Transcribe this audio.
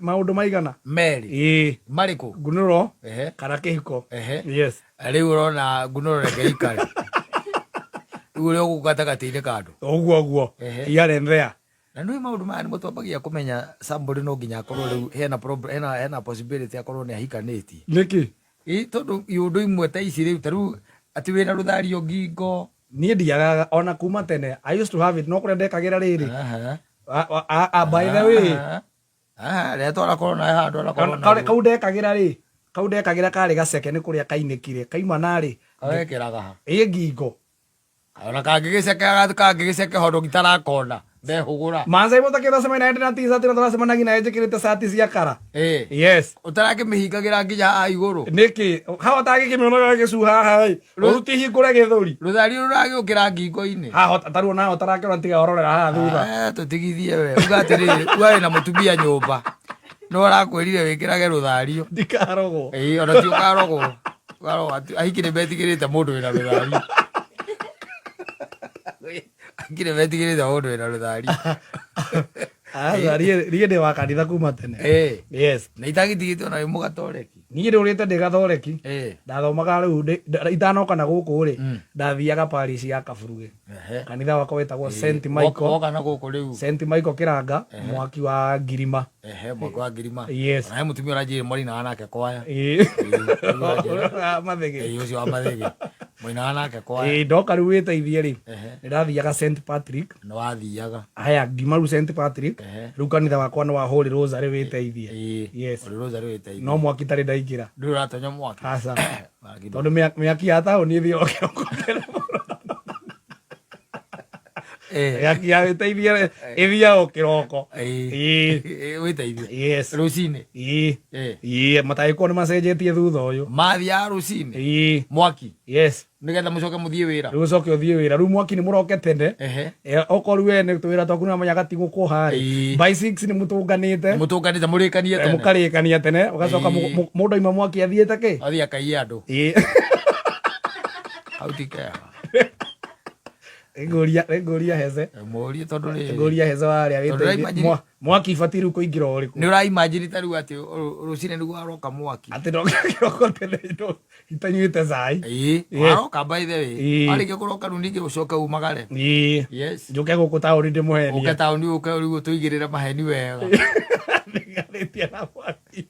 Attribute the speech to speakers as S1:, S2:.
S1: Maũndũ maigana?
S2: Merĩ.
S1: Ĩĩ.
S2: Marĩkũ?
S1: Ngunũro
S2: Ehe.
S1: kana kĩhiko.
S2: Ehe.
S1: Yes.
S2: Rĩu ũrona ngunũro reke ikare rĩu ũrĩa ũgũkũ gatagatĩ-inĩ ka andũ.
S1: Ũguo ũguo.
S2: Ehe.
S1: Here and there.
S2: Na nĩ maũndũ maya nĩ mũtwambagia kũmenya somebody no nginya akorwo rĩu hena hena possibility akorwo nĩ ahikanĩtie.
S1: Nĩkĩ?
S2: Ĩ tondũ iũndũ imwe ta ici rĩu ta rĩu atĩ wĩna rũthario ngingo.
S1: Niĩ ndiagaga ona kuma tene. I used to have it, no kũrĩa ndekagĩra rĩrĩ.
S2: Aha.
S1: By the way.
S2: Aha. Aha, rĩrĩa twanakorwo nawe handũ anakorwo
S1: Kau ndekagĩra rĩ, kau ndekagĩra karĩ gaceke, nĩ kũrĩa kainĩkire kaima narĩ.
S2: Kawekĩraga ha?
S1: Ĩ ngingo.
S2: Ona kangĩgĩceke, kangĩgĩceke hondo gitarakona ndehũgũra.
S1: Mancai mũtakĩracemania naye ndĩna t-shirt na tũracemanagia naye njĩkĩrĩte cati cia kara.
S2: Ĩ.
S1: Yes.
S2: Ũtarakĩmĩhingagĩra nginya haha igũrũ?
S1: Nĩkĩ haha ũtangĩkĩmĩona gĩcuha haha ĩ ũruti hingũre gĩthũri.
S2: Rũthario rũragĩũkĩra ngingo-inĩ.
S1: Haha taruo naho ũtarakĩona tiga ũrorera haha thutha.
S2: Eh, tũtigithie we uga atĩrĩrĩ, uga wĩna mũtumia nyũmba no arakwĩrire wĩkĩrage rũthario.
S1: Ndikarogwo.
S2: Ĩĩ, ona ti ũkarogwo. Ũkarogwo ahiki nĩ metigĩrĩte mũndũ wĩna rũthario. Ahiki nĩ metigĩrĩte mũndũ wĩna rũthario.
S1: Aca, niĩ ndĩ wa kanitha kuma tene.
S2: Ĩĩ.
S1: Yes.
S2: Na itagitigĩte ona wĩ mũgatoreki.
S1: Niĩ ndũrĩte ndĩ gathoreki.
S2: Ĩĩ.
S1: Ndathomaga rĩu itanoka na gũkũ rĩ, ndathiaga parish ya Kaburuge. Kanitha wakwa wĩtagwo St Michael.
S2: Woka na gũkũ rĩu.
S1: St Michael Kĩranga, mwaki wa Ngirima.
S2: Ehe, mwaka wa Ngirima.
S1: Yes.
S2: Ona he mũtumia ũranjĩrire mwarinaga nake kwaya.
S1: Ĩĩ.
S2: Ĩĩ.
S1: Mathĩgĩ.
S2: Ĩĩ, ũcio wa Mathĩgĩ. Mwainaga nake kwaya.
S1: Ĩĩ, ndoka rĩu wĩteithie rĩ,
S2: Ehe.
S1: nĩ ndathiaga St Patrick.
S2: Nĩ wathiaga.
S1: Haya, ngiuma rĩu St Patrick,
S2: Ehe.
S1: rĩu kanitha wakwa nĩ wa Holy Rosary wĩteithie.
S2: Ĩĩ.
S1: Yes.
S2: Holy Rosary wĩteithie.
S1: No mwaki tarĩ ndaingĩra.
S2: Ndũrĩ ũratonya mwaki.
S1: Aca.
S2: Mwaki ndũ-
S1: Tondũ mĩaki ya taũni ĩthiaga kĩroko tene mũno.
S2: Eh.
S1: Mĩaki ya wĩteithie ĩthiaga o kĩroko.
S2: Ĩĩ.
S1: Ĩĩ.
S2: Ĩĩ, wĩteithie.
S1: Yes.
S2: Rũcinĩ.
S1: Ĩĩ.
S2: Ĩĩ.
S1: Ĩĩ, matangĩkorwo nĩ macenjetie thutha ũyũ.
S2: Mathiaga rũcinĩ.
S1: Ĩĩ.
S2: Mwaki.
S1: Yes.
S2: Nĩgetha mũcoke mũthiĩ wĩra.
S1: Rĩu ũcoke ũthiĩ wĩra. Rĩu mwaki nĩ mũroke tene.
S2: Ehe.
S1: Eh, okorwo we nĩ twĩra twaku nĩwamenya gatigũkũha rĩ.
S2: Ĩĩ.
S1: By 6 nĩ mũtũnganĩte.
S2: Mũtũnganĩte mũrĩkanie
S1: Eh,
S2: tene.
S1: mũkarĩkania tene ũgacoka
S2: Ĩĩ.
S1: mũndũ aima mwaki athiĩte kĩ?
S2: Athiĩ akaiye andũ.
S1: Ĩĩ.
S2: Hau ti kega.
S1: Ngũria heze.
S2: Mũrie tondũ rĩrĩ.
S1: Ngũria heze warĩa
S2: Tondũ
S1: wĩteithie.
S2: ũraimagine-
S1: Mwaki ibatiĩ rĩu kũingĩra o ũrĩkũ?
S2: Nĩ ũraimagine ta rĩu atĩ rũcinĩ nĩguo aroka mwaki.
S1: Atĩ ndoka kĩroko tene itanyuĩte cai.
S2: Ĩĩ,
S1: Yes.
S2: waroka by the way.
S1: Ĩĩ.
S2: Warĩkia kũroka rĩu ningĩ ũcoke umagare.
S1: Ĩĩ.
S2: Yes.
S1: Njũke gũkũ taũni ndĩmũhenie.
S2: Ũke taũni ũke rĩu ũtũigĩrĩre maheni wega.
S1: Ndiganĩtie na mwaki.